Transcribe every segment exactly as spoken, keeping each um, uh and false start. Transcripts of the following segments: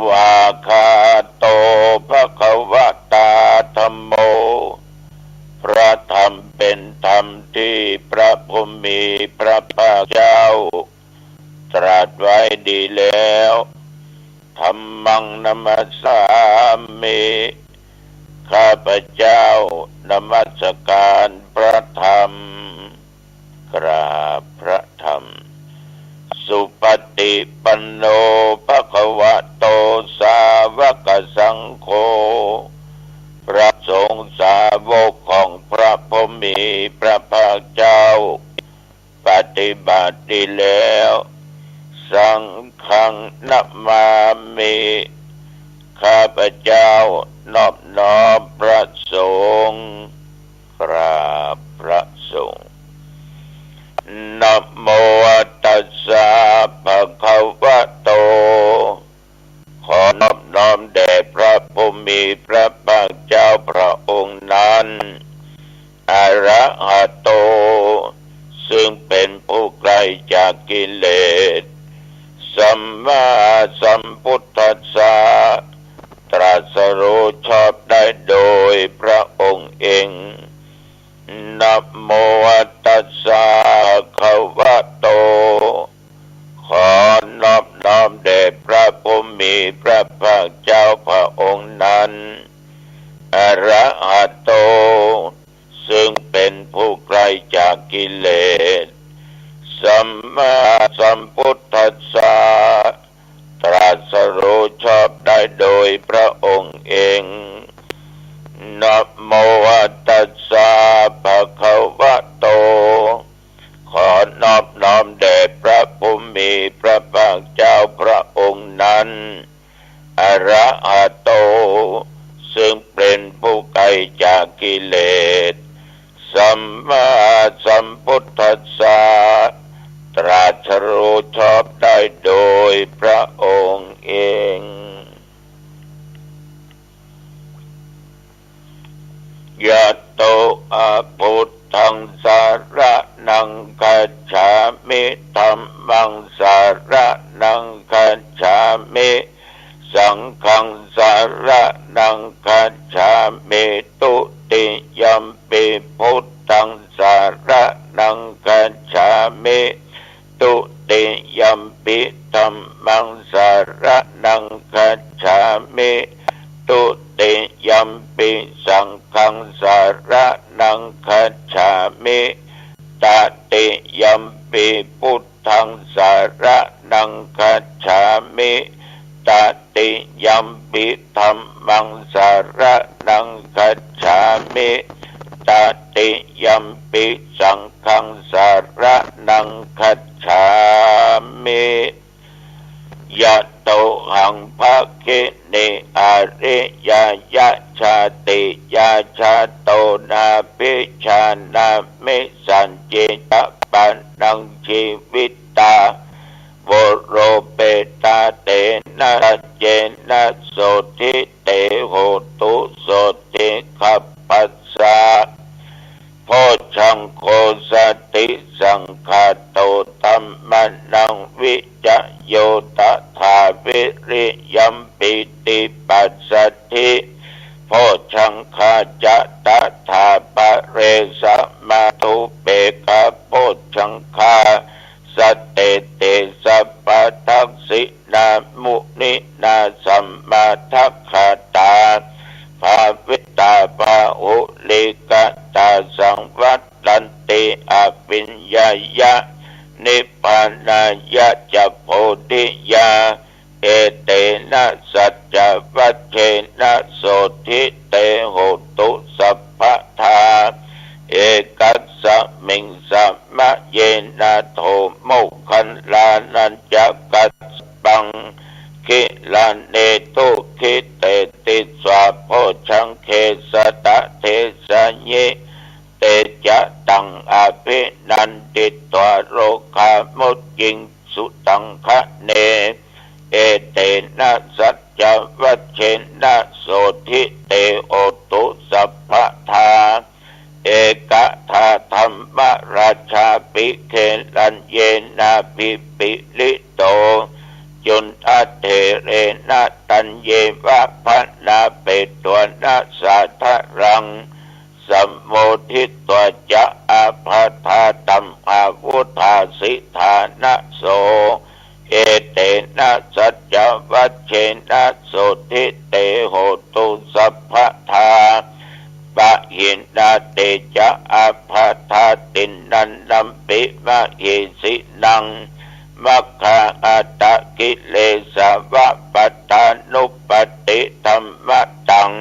วากขาโต ภะคะวะตา ธัมโม พระธรรมเป็นธรรมที่พระผู้มีพระภาคเจ้าตรัสไว้ดีแล้ว ธัมมัง นะมัสสามิ ข้าพเจ้านมัสการพระธรรม กราบพระธรรม สุปฏิปันโน ภะคะวะโต สาวกสังโฆ พระสงฆ์สาวกของพระผู้มีพระภาคเจ้า ปฏิบัติดีแล้ว สังฆัง นะมามิ ข้าพเจ้านอบน้อมพระสงฆ์ กราบพระสงฆ์ นะโมตัสสะ ภะคะวะโต ขอนอบน้อมแด่พระผู้มีพระภาคเจ้าพระองค์นั้น อะระหะโต ซึ่งเป็นผู้ไกลจากกิเลส สัมมาสัมพุทธัสสะ ตรัสรู้ชอบได้โดยพระองค์เอง นะโมตัสสะ ภะคะวะโต ขอนอบน้อมแด่พระผู้มีพระภาคเจ้าพระองค์นั้น อะระหะโต ซึ่งเป็นผู้ไกลจากกิเลส สัมมาสัมพุทธัสสะ ตรัสรู้ชอบได้โดยพระองค์เอง นะโมตัสสะ ภะคะวะโต ขอนอบน้อมแด่พระผู้มีพระภาคเจ้าพระองค์นั้น อะระหะโต ซึ่งเป็นผู้ไกลจากกิเลส สัมมาสัมพุทธัสสะ ตรัสรู้ชอบได้โดยพระองค์เอง ยะโต อะ พุทธัง สะระณัง คัจฉามิ ธัมมัง สะระณัง คัจฉามิ สังฆัง สะระณัง คัจฉามิ ตุติยัมปิ พุทธัง สะระณัง คัจฉามิ ตุติยัมปิ ธัมมัง สะระณัง คัจฉามิ ตุติยัมปิ สังฆัง สะระณัง คัจฉามิ ตติยัมปิ พุทธัง สะระณัง คัจฉามิ ตติยัมปิ ธัมมัง สะระณัง คัจฉามิ ตติยัมปิ สังฆัง สะระณัง คัจฉามิ ยะโต หัง ภะคินี อาริยายะ ชาติยา ชาโต นาภิชานามิ สัญญิง จะ ปะนัง จีวิตา โว โรเปตา เตนะ สัจเจนะ โสตถิ เต โหตุ โสตถิ คัพพะสสะ โพชฌังโค สติสังคาโต ธัมมานัง วิจโย ตถา วิริยัมปิ ติปัสสัทธิ โพชฌังคา จะ ตถา ปะเร สมา ทูเปกขะ โพชฌังคา สะเต เต สัพพะ ทักขิณา มุนินา สัมมาทักขาตา ภาวิตา บาหุลีกตา สังวัตตันติ อภิญญายะ นิพพานายะ จะ โพธิยา เอเตนะ สัจจวัจเจนะ โสตถิ เต โหตุ สัพพะทา เอกัสสะมิง สะมะเยนะ โท โมคคัลลานัญจะกัสสปัง กิลาเน ทุกขิเต ติสสา โพชฌังเข สะตะเทสะยิ เตจะ ตัง อภินันทิตวา โรคา มุจจิง สุตังคะเน เอเตนะ สัจจวัจเจนะ โสตถิ เต โหตุ สัพพะทา เอกทา ธัมมราชา ปิ เกลัญเยนะ ภิ ปิริโต จุณฑะเถเรณะ ตัญเยวะ ภะนาเปตวะนะ สาทะรัง สัมโมทิตวาจะ อาภาทา ธัมมาวุฒาสิทานะโส เอเตนะ สัจจวัจเชนะ โสตถิ เต โหตุ สัพพะทา ปะหินนา เตจะ อาภาทา ติณณันตัมปิ มะเหสินัง มัคคาอาตะ กิเลสาวะ ปัตตานุปัตติธัมมะตัง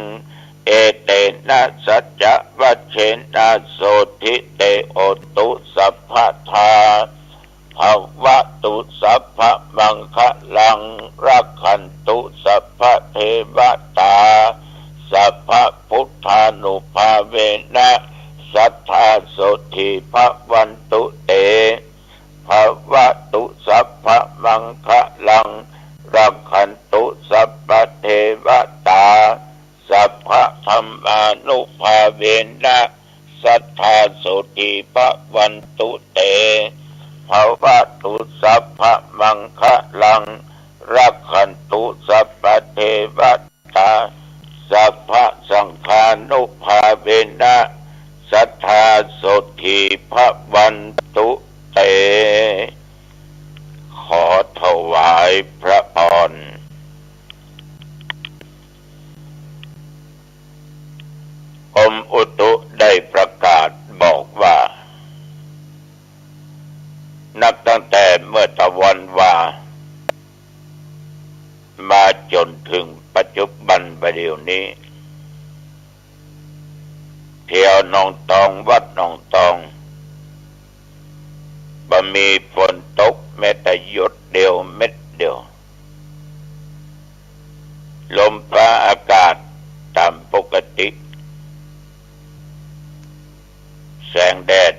เอเตนะ สัจจวัจเชนะ โสตถิ เต โหตุ สัพพะทา ภะวะตุ สัพพะมังคะลัง รักขันตุ สัพพะเทวะตา สัพพะพุทธานุภาเวนะ สัตถา โสตถิ ภะวันตุ เต ภะวะตุ สัพพะมังคะลัง รักขันตุ สัพพะเทวะตา สัพพะธัมมานุภาเวนะ สัตถา โสตถิ ภะวันตุ เต ภะวะตุ สัพพะมังคะลัง รักขันตุ สัพพะเทวะตา สัพพะสังฆานุภาเวนะ สัตถา โสตถิ ภะวันตุ เต ขอถวายพระพร กรมอุตุได้ประกาศบอกว่า นับตั้งแต่เมื่อตะวันวา มาจ๋นเถิงปัจจุบันบ่าเดี่ยวนี้ แถวหนองตอง วัดหนองตอง บ่มีฝนตกแม้แต่หยดเดียว เม็ดเดียว ลมฟ้าอากาศต๋ามปกติ แสงแดด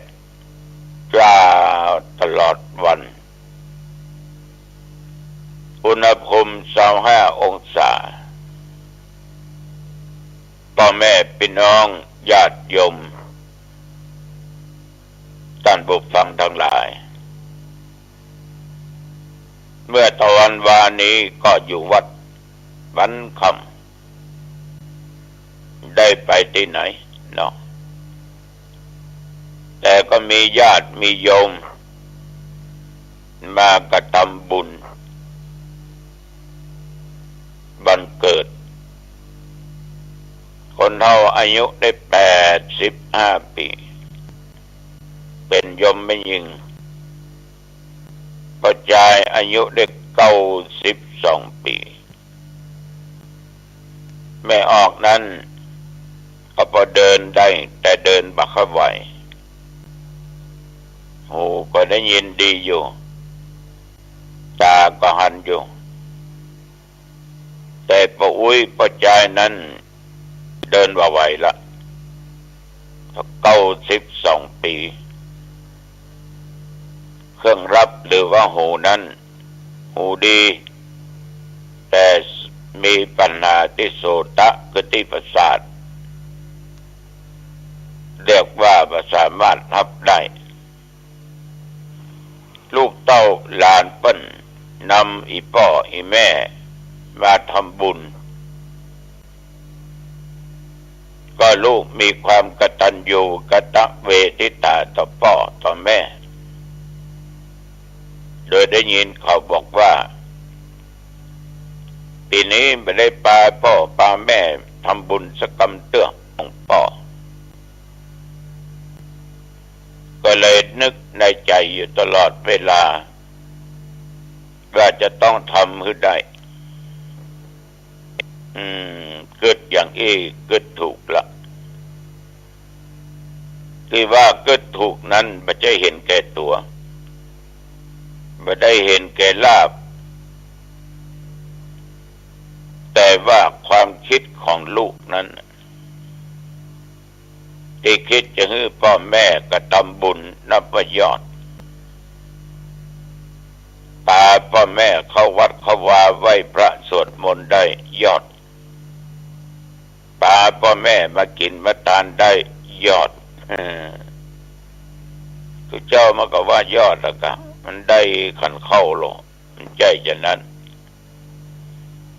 จ้าตลอดวัน อุณหภูมิซาวห้าองศา ป้อแม่ปี้น้องญาติโยม ต้านผู้ฟังตังหลาย เมื่อตะวันวานี้ก็อยู่วัดวันค่ำ ได้ไปตี้ไหนเนาะ แต่ก็มีญาติมีโยม มากระทำบุญวันเกิด คนเฒ่าอายุได้แปดสิบห้าปี๋ เป๋นโยมแม่ญิง ป้อจายอายุได้เก้าสิบสองปี๋ แม่ออกนั้นก็ปอเดินได้ แต่เดินบ่ค่อยไหว หูก็ได้ยินดีอยู่ ต๋าก็หันอยู่ แต่ป้ออุ๊ยป้อจายนั้นเดินบ่ไหวละ เก้าสิบสองปี๋ เครื่องรับหรือว่าหูนั้น หูดี แต่มีปัญหาตี้โสตะคือตี้ประสาท เรียกว่าบ่สามารถฮับได้ ลูกเต้าหลานเปิ้นนำอี่ป้ออี่แม่มาทำบุญ ก็ลูกมีความกตัญญูกตเวทิตาต่อป้อต่อแม่ โดยได้ยินเขาบอกว่า ปี๋นี้บ่ได้ปาป้อปาแม่ทำบุญสักกำเตื้อของป้อ ก็เลยนึกในใจ๋อยู่ตลอดเวลา ว่าจะต้องทำหื้อได้ อืม กึ๊ดอย่างอี้กึ๊ดถูกละ ตี้ว่ากึ๊ดถูกนั้นบ่ใจ้หันแก่ตั๋ว บ่ได้หันแก่ลาภ แต่ว่าความกึ๊ดของลูกนั้น ตี้กึ๊ดจะหื้อป้อแม่กระทำบุญนับว่ายอด ปาป้อแม่เข้าวัดเข้าวาไหว้พระสวดมนต์ได้ยอด ปาป้อแม่มากิ๋นมาตานได้ยอด เออ ตุ๊เจ้ามันก็ว่ายอดละกะ มันได้ขันเข้าโล มันใจ้จานั้น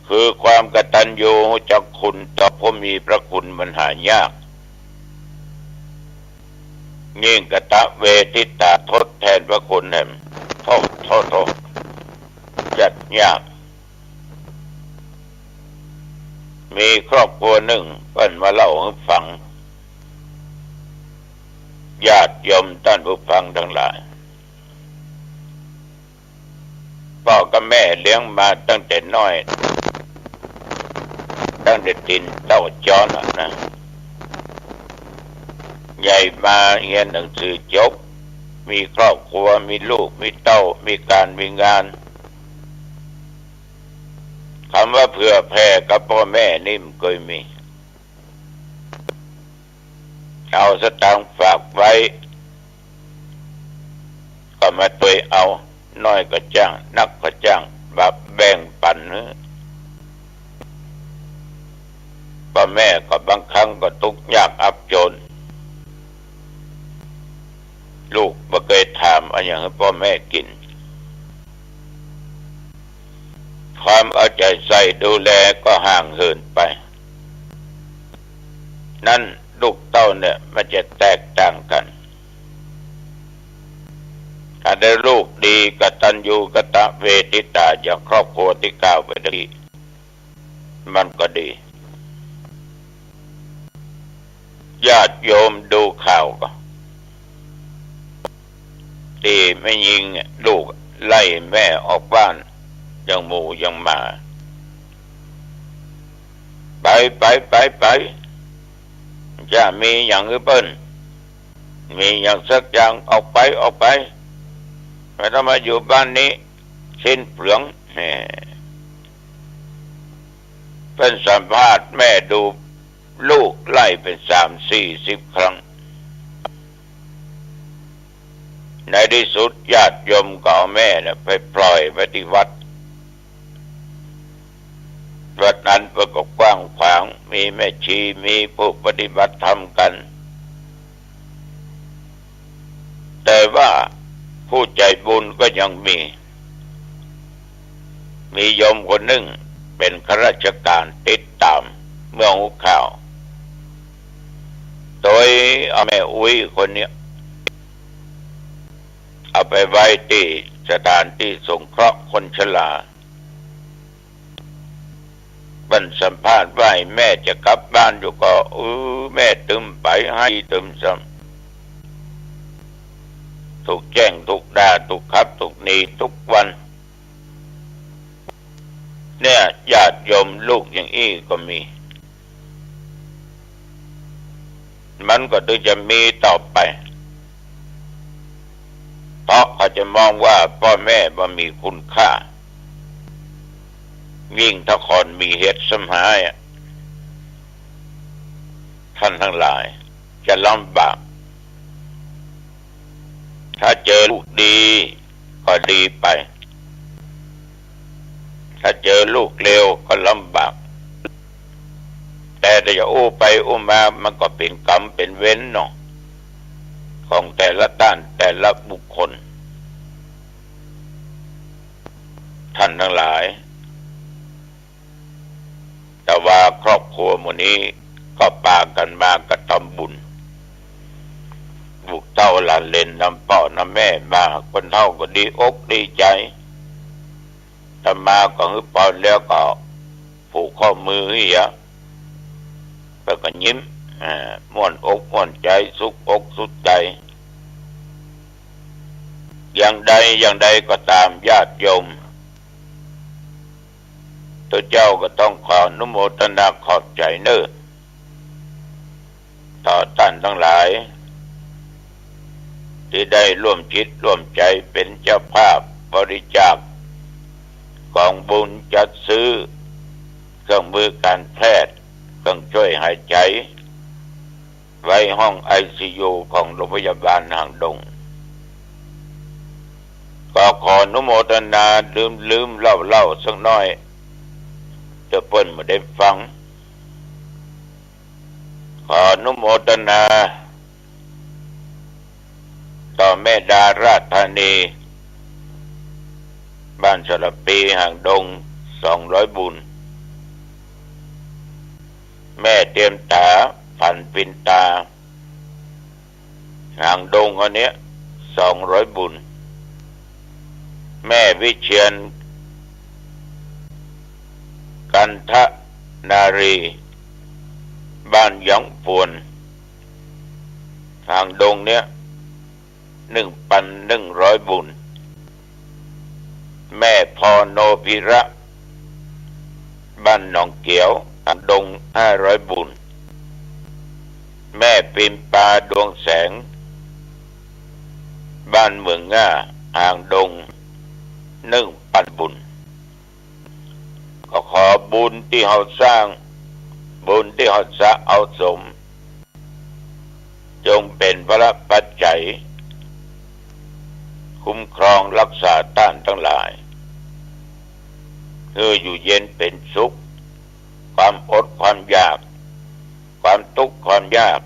คือความกตัญญูรู้จักคุณต่อผู้มีพระคุณมันหายาก ยิ่งกตเวทิตา ทดแทนพระคุณแหม โธ่ โธ่ โธ่ จัดยาก มีครอบครัวนึ่งเปิ้นมาเล่าหื้อฟัง ญาติโยมต้านผู้ฟังตังหลาย ป้อกับแม่เลี้ยงมาตั้งแต่น้อย ตั้งแต่ตี๋นเต้าจ๊อนน่ะนะ ใหญ่มาเฮียนหนังสือจบ มีครอบครัว มีลูก มีเต้า มีก๋าน มีงาน กำว่าเผื่อแผ่กับป้อแม่นี่บ่เกยมี เอาสตางค์ฝากไว้ ก็มาตวยเอา น้อยก็จ้าง นักก็จ้าง มาแบ่งปั๋นหื้อ ป้อแม่ก็บางครั้งก็ตุ๊กยากอับจ๋น ลูกบ่เกยถามอะหยังหื้อป้อแม่กิ๋น ความเอาใจ๋ใส่ดูแลก็ห่างเหินไป นั้นลูกเต้าเนี่ยมันจะแตกต่างกั๋น ถ้าได้ลูกดี กตัญญูกตเวทิตา อย่างครอบครัวตี้กล่าวไปตะกี้ มันก็ดี ญาติโยมดูข่าวก็ ตี้แม่ญิงลูกไล่แม่ออกบ้าน อย่างหมูอย่างหมา ไป ไป ไป ไป จะมีหยังหื้อเปิ้น มีหยังสักอย่าง ออกไป ออกไป บ่ต้องมาอยู่บ้านนี้ สิ้นเปลือง แหม เปิ้นสัมภาษณ์แม่ดู ลูกไล่เป๋นสามสี่สิบครั้ง ในตี้สุดญาติโยมก็เอาแม่เนี่ยไปปล่อยไว้ตี้วัด วัดนั้นเปิ้นก็กว้างขวาง มีแม่ชี มีผู้ปฏิบัติธรรมกั๋น แต่ว่าผู้ใจ๋บุญก็ยังมี มีโยมคนนึ่งเป๋นข้าราชก๋านติดต๋าม เมื่อฮู้ข่าว ตวยเอาแม่อุ๊ยคนเนี้ย เอาไปไว้ตี้สถานตี้สงเคราะห์คนชรา เปิ้นสัมภาษณ์ว่าแม่จะกลับบ้านอยู่ก่อ เออ แม่ตึมไปไห้ตึมซ้ำ ถูกแจ้ง ถูกด่า ถูกขับ ถูกหนีทุกวัน เนี่ย ญาติโยมลูกอย่างอี้ก็มี มันก็ตึงจะมีต่อไป เพราะเขาจะมองว่าป้อแม่บ่มีคุณค่า ยิ่งถ้าคนมีเหตุสำหายอะ ต้านตังหลาย จะลำบาก ถ้าเจอลูกดีก็ดีไป ถ้าเจอลูกเลวก็ลำบาก แต่ถ้าจะอู้ไปอู้มามันก็เป๋นกรรมเป๋นเวรเนาะ ของแต่ละต้านแต่ละบุคคล ต้านตังหลาย แต่ว่าครอบครัวหมู่นี้ก็ปากั๋นมากระทำบุญ ลูกเต้าหลานเหลนนำป้อนำแม่มา คนเฒ่าก็ดีอกดีใจ๋ อาตมาก็หื้อปอนแล้วก็ผูกข้อมือหื้อ เปิ้นก็ยิ้ม อ่า ม่วนอกม่วนใจ๋ สุขอกสุขใจ๋ อย่างใดอย่างใดก็ต๋ามญาติโยม ตุ๊เจ้าก็ต้องขออนุโมทนาขอบใจ๋เน่อ ต่อต้านตังหลาย ตี้ได้ร่วมจิตร่วมใจ๋เป๋นเจ้าภาพบริจาคก๋องบุญจัดซื้อเครื่องมือก๋านแพทย์ เครื่องจ้วยหายใจ๋ ไว้ห้องไอซียูของโรงพยาบาลหางดง ก็ขออนุโมทนา ลืมๆ เล่าๆ สักหน้อย เตื้อเปิ้นบ่ได้ฟัง ขออนุโมทนา ต่อแม่ดาราชธานี บ้านสระปีหางดง สองร้อยบุญ แม่เตียมต๋า ผันปินต๋า หางดงอันเนี้ย สองร้อยบุญ แม่วิเชียร กันทนารี บ้านหยองปวน หางดงเนี้ย หนึ่งปันหนึ่งร้อยบุญ แม่พรโนพิระ บ้านหนองเกียว หางดง ห้าร้อยบุญ แม่ปิมปา ดวงแสง บ้านเหมืองง่า หางดง หนึ่งปันบุญ ก็ขอบุญตี้เฮาสร้าง บุญตี้เฮาสะเอาสม จงเป๋นพละปัจจัย คุ้มครองฮักษาต้านตังหลาย หื้ออยู่เย็นเป๋นสุข ความอดความอยาก ความตุ๊กข์ความยาก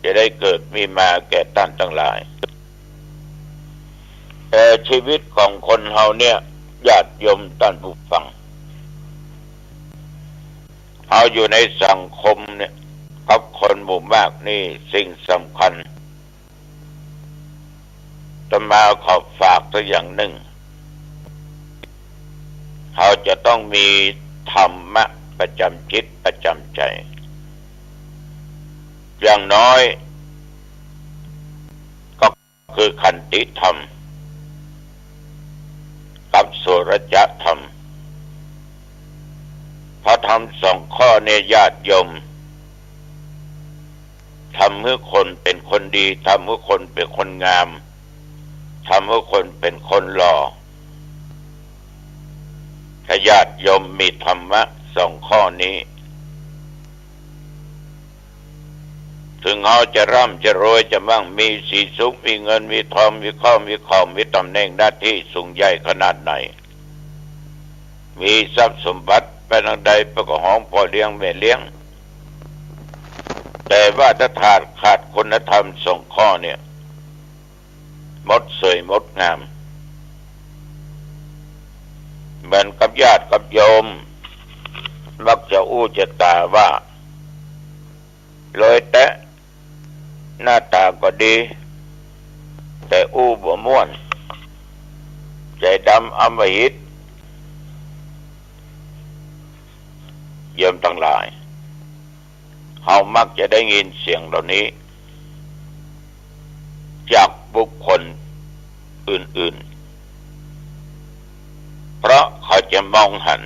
จะได้เกิดมีมาแก่ต้านตังหลาย แต่ชีวิตของคนเฮาเนี่ย ญาติโยมต้านผู้ฟัง เฮาอยู่ในสังคมเนี่ย กับคนหมู่มากนี่สิ่งสำคัญ อาตมาขอฝากสักอย่างนึ่ง เฮาจะต้องมีธรรมะประจ๋ำจิตประจ๋ำใจ๋ อย่างน้อยก็คือขันติธรรม กับสุรจธรรม พระธรรมสองข้อเนี่ยญาติโยม ทำหื้อคนเป๋นคนดี ทำหื้อคนเป๋นคนงาม ทำหื้อคนเป๋นคนหล่อ ถ้าญาติโยมมีธรรมะสองข้อนี้ ถึงเฮาจะร่ำจะรวยจะมั่งมีสีสุข มีเงินมีทอง มีข้าวมีของ มีต๋ำแหน่งหน้าตี้สูงใหญ่ขนาดไหน มีทรัพย์สมบัติไปตางใดไปก็ฮ้องพ่อเลี้ยงแม่เลี้ยง แต่ว่าถ้าขาด ขาดคุณธรรมสองข้อเนี่ย หมดสวยหมดงาม เหมือนกับญาติกับโยม มักจะอู้จะต๋าว่า รวยแต๊ หน้าต๋าก็ดี แต่อู้บ่ม่วน ใจ๋ดำอำมหิต โยมตังหลาย เฮามักจะได้ยินเสียงเหล่านี้ จากบุคคลอื่นๆ เพราะเขาจะมองหัน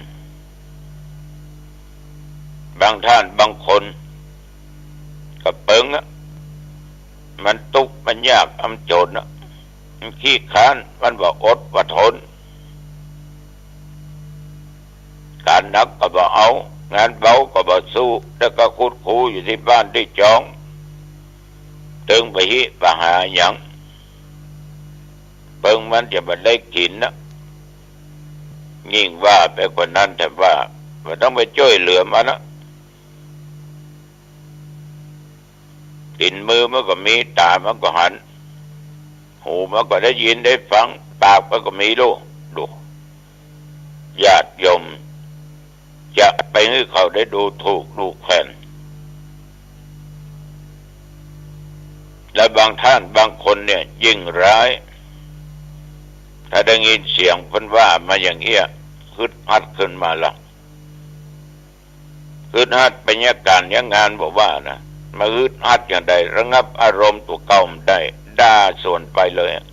บางท่านบางคนก็เปิงอะ มันตุ๊กข์มันยากมันจ๋นอะ มันขี้คร้าน มันบ่อดบ่ทน ก๋านหนักก็บ่เอา งานเบาก็บ่สู้ แล้วก็คุดคูอยู่ตี้บ้านตี้จอง ตึงบ่ฮิบ่หาหยัง เปิงมันจะบ่ได้กิ๋นนะ ยิ่งว่าไปกว่านั้นแถมว่า บ่ต้องไปจ้วยเหลือมันนะ ตี๋นมือมันก็มี ต๋ามันก็หัน หูมันก็ได้ยินได้ฟัง ปากมันก็มีฮู้ ดู ญาติโยม จะไปหื้อเขาได้ดูถูกดูแคลน และบางท่านบางคนเนี่ยยิ่งร้าย ถ้าได้ยินเสียงเปิ้นว่ามาอย่างเอี้ย ฮึดฮัดขึ้นมาละ ฮึดฮัดไปเยียะก๋านเยียะงานบ่ว่านะ มาฮึดฮัดอย่างใด ระงับอารมณ์ตั๋วเก่าบ่ได้ ด่าสวนไปเลยอะ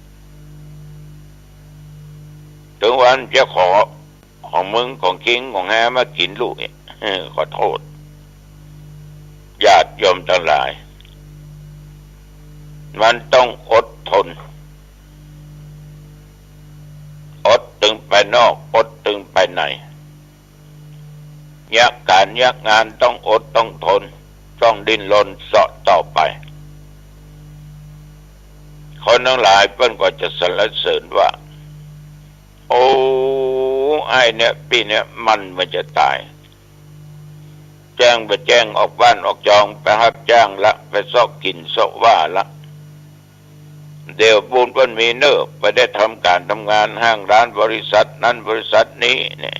เถิงวันจะขอของมึงของคิงของแฮมากิ๋นลูกเนี่ย ขอโต้ษ ญาติโยมตังหลาย มันต้องอดทน อดตึงไปนอก อดตึงไปใน เยียะก๋านเยียะงานต้องอดต้องทน ต้องดิ้นรนเซาะต่อไป คนตังหลายเปิ้นก็จะสรรเสริญว่า โอ้ ไอ้เนี่ย ปี้เนี่ย มันมันจะต๋าย แจ้งบ่แจ้ง ออกบ้านออกจอง ไปฮับจ้างละ ไปเซาะกิ๋นเซาะว่าละ เดี๋ยวปู้นเปิ้นมีเน่อ ไปได้ทำก๋านทำงาน ห้างร้านบริษัทนั้นบริษัทนี้เนี่ย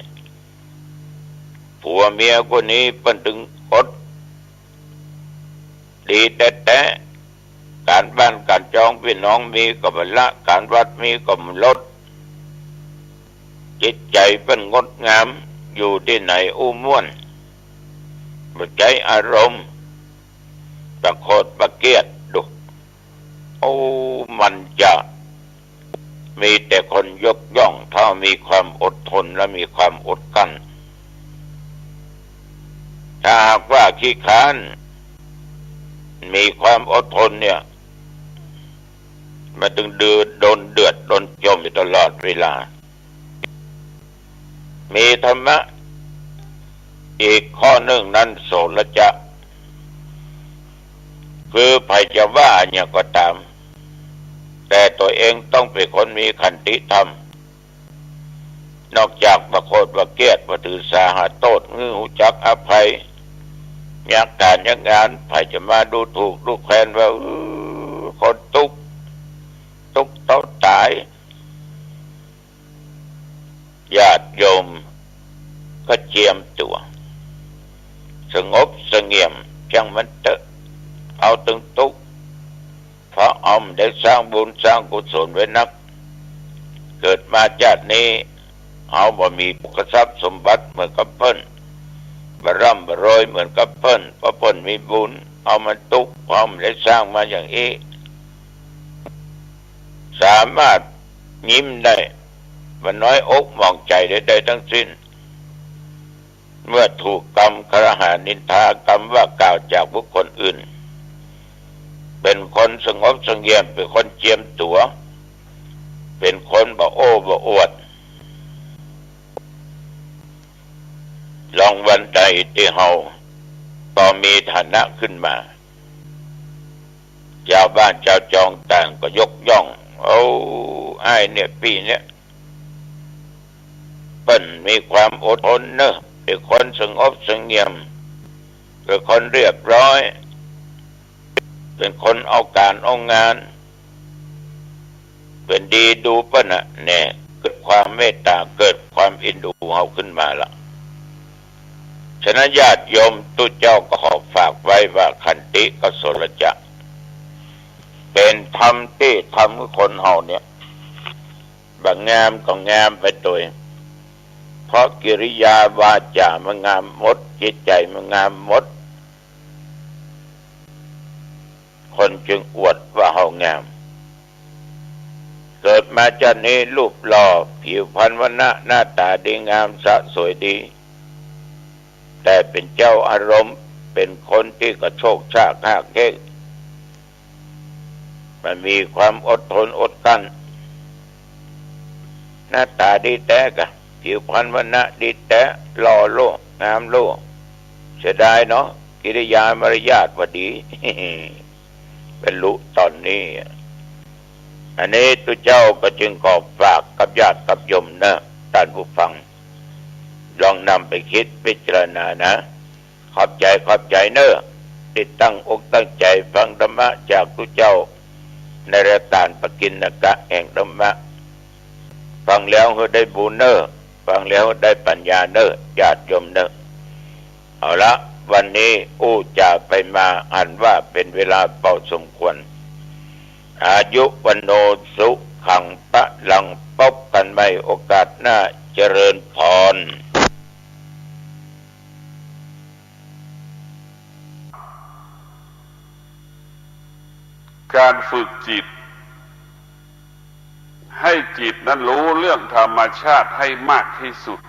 ผัวเมียคู่นี้เปิ้นตึงอด ดีแต๊ๆ ก๋านบ้านก๋านจองปี้น้องมีก็บ่ละ ก๋านวัดมีก็บ่ลด จิตใจ๋เปิ้นงดงาม อยู่ตี้ไหนอู้ม่วน บ่ใจ๊อารมณ์ ประโขดประเกียด ดู โอ้ มันจะมีแต่คนยกย่อง ถ้ามีความอดทนและมีความอดกลั้น ถ้าหากว่าขี้คร้าน มีความอดทนเนี่ย มันตึงดื้อด้นเดือดด้นจมอยู่ตลอดเวลา มีธรรมะอีกข้อนึ่งนั้น โสรจะ คือใผจะว่าหยังก็ต๋าม แต่ตั๋วเองต้องเป๋นคนมีขันติธรรม นอกจากประโขดประเกียด บ่ถือสาหาโต้ษ หื้อฮู้จักอภัย ยักก๋านยักงาน ใผจะมาดูถูกดูแควนว่า อื้อ คนตุ๊กข์ ตุ๊กข์เต้าต๋าย ญาติโยมก็เจียมตั๋ว สงบเสงี่ยม จ้างมันเต๊อะ เฮาตึงตุ๊กข์ เพราะเฮาบ่ได้สร้างบุญสร้างกุศลไว้นัก เกิดมาจาตินี้ เฮาบ่มีโภคทรัพย์สมบัติเหมือนกับเปิ้น บ่ร่ำบ่รวยเหมือนกับเปิ้น เพราะเปิ้นมีบุญ เฮามันตุ๊กข์ เฮาบ่ได้สร้างมาอย่างอี้ สามารถยิ้มได้ บ่น้อยอกหมองใจ๋ใดๆ ทั้งสิ้น เมื่อถูกกำครหานินทากำว่ากล่าวจากบุคคลอื่น เป๋นคนสงบเสงี่ยม เป๋นคนเจียมตั๋ว เป๋นคนบ่โอ้บ่อวด ลองวันใดตี้เฮาพอมีฐานะขึ้นมา จาวบ้านจาวจองต่างก็ยกย่อง โอ้ อ้ายเนี่ย ปี้เนี่ย เปิ้นมีความอดทนเนอะ เป๋นคนสงบเสงี่ยม เป๋นคนเรียบร้อย เป๋นคนเอาก๋านเอางาน เป๋นดีดูเปิ้นน่ะ แน่ เกิดความเมตต๋า เกิดความเอ็นดูเฮาขึ้นมาละ ฉะนั้นญาติโยม ตุ๊เจ้าก็ขอฝากไว้ว่าขันติกับโสรจะ เป๋นธรรมตี้ทำหื้อคนเฮาเนี่ย บ่งามก็งามไปโตย เพราะกิริยาวาจ๋ามันงามหมด จิตใจ๋มันงามหมด คนจึงอวดว่าเฮางาม เกิดมาจาตินี้รูปหล่อ ผิวพรรณวรรณะหน้าต๋าดีงามสะสวยดี แต่เป๋นเจ้าอารมณ์ เป๋นคนตี้กระโชกชากฮากเฮ้ง บ่มีความอดทนอดกลั้น หน้าต๋าดีแต๊กะ ผิวพรรณวรรณะดีแต๊ หล่อโล งามโล เสียดายเนาะ กิริยามารยาทบ่ดี บรรลุต๋อนนี้ อันนี้ตุ๊เจ้าก็จึงขอฝากกับญาติกับโยมเนอะ ต้านผู้ฟัง ลองนำไปกึ๊ดพิจารณานะ ขอบใจ๋ ขอบใจ๋เนอะ ตี้ตั้งอกตั้งใจ๋ฟังธรรมะจากตุ๊เจ้า ในรายก๋านปกิณณกะแห่งธรรมะ ฟังแล้วหื้อได้บุญเนอะ ฟังแล้วได้ปัญญาเนอะ ญาติโยมเนอะ เอาละ วันนี้อู้จ๋าไปมา หันว่าเป๋นเวลาเป๋าสมควร อายุ วัณโณ สุขัง พลัง ปบกั๋นใหม่โอกาสหน้า เจริญพร การฝึกจิต ให้จิตนั้นรู้เรื่องธรรมชาติให้มากที่สุด